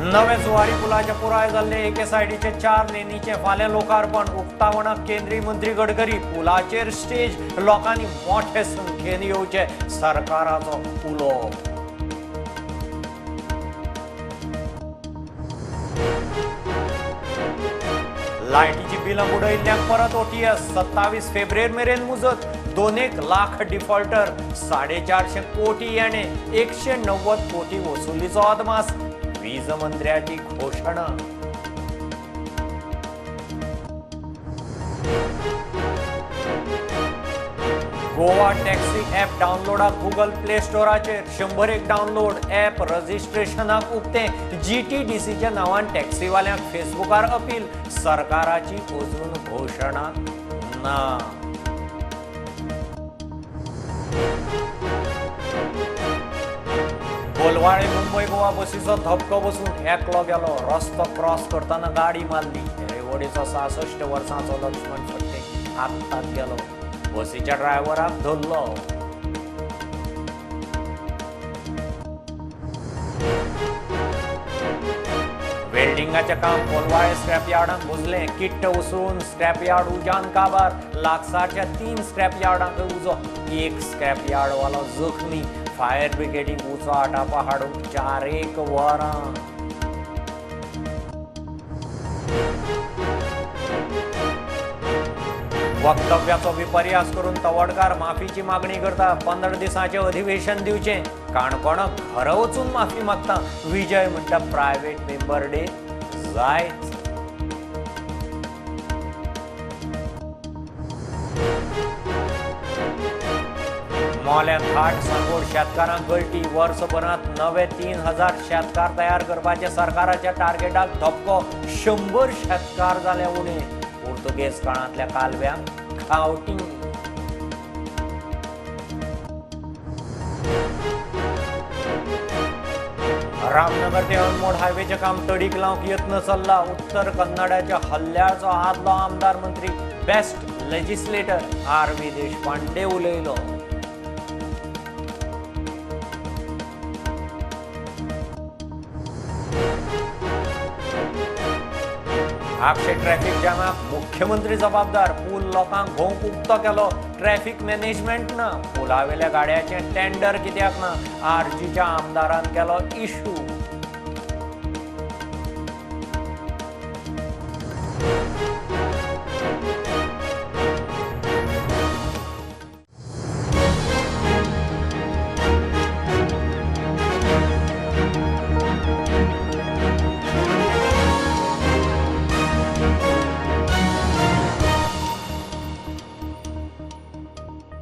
नवे जुवारी पुलाचे पुराय जाल्ले एके सायडीचे 4 लेनीचे फाल्यां लोकार्पण. उक्तावणाक केंद्रीय मंत्री गडकरी. पुलाचेर स्टेज, लोकांनी मोठे संख्येन येवचे, सरकाराचो उलो. लायटीची बिलां बुडयिल्ल्यांक परत ओटीएस. 27 फेब्रुवारी मेरेन मुजत. 2 लाख डिफॉल्टर, 450 कोटी येणे, 190 कोटी वसुलीचो अदमास. वीज मंत्र्याची घोषणा. गोवा टॅक्सी ॲप डावनलोडाक गुगल प्ले स्टोराचेर 101 डावनलोड. ॲप रजिस्ट्रेशनाक उक्तें. GTDCच्या नांवान टॅक्सीवाल्यांक फेसबुकार अपील. सरकाराची अजून घोषणा ना. कोलवाळे मुंबय गोवा बसीचो धपको बसून एकलो गेलो. रस्तो क्रॉस करतना गाडी मारली. रेवडीचो 66 वर्सांचो लक्ष्मण फडते आत्ताच गेलो. बसीच्या ड्रायव्हराक धरलो. वेल्डिंगाचें काम कोलवाळे स्क्रॅप यार्डांत घुसलें. किट्ट उसळून स्क्रॅप यार्ड उज्यान काबार. लागसारच्या 3 स्क्रॅप यार्डांक उजो. 1 स्क्रॅप यार्डवालो जखमी. फायर ब्रिगेडीक उजो आटापा हाडूंक 4 वरां. वक्तव्याचो विपर्यास करून तवडकार माफीची मागणी करता. 15 दिसांचें अधिवेशन दिवचें. काणकोणाक घरा वचून माफी मागता. विजय म्हणटा प्रायव्हेट मेंबर डे जायच. मोल्यां थाट सांगोड शेतकारांक गळटी. वर्सभरांत नवे 3000 शेतकार तयार करपाचे सरकाराच्या टार्गेटाक धपको. 100 शेतकार जाले उणे. पुर्तुगेज काळांतल्या कालव्यांक खावटी. रामनगर ते अनमोड हायवेचें काम तडीक लावंक यत्न चल्ला. उत्तर कन्नडाच्या हल्ल्याचो आदलो आमदार मंत्री बेस्ट लेजिस्लेटर RV Deshpande उलयलो. आगशे ट्रॅफिक जामाक मुख्यमंत्री जबाबदार. पूल लोकांक भोंवक उक्तो केलो. ट्रॅफिक मॅनेजमेंट ना. पुलावेल्या गाड्याचें टेंडर कित्याक ना. आरजीच्या आमदारान केलो इशू.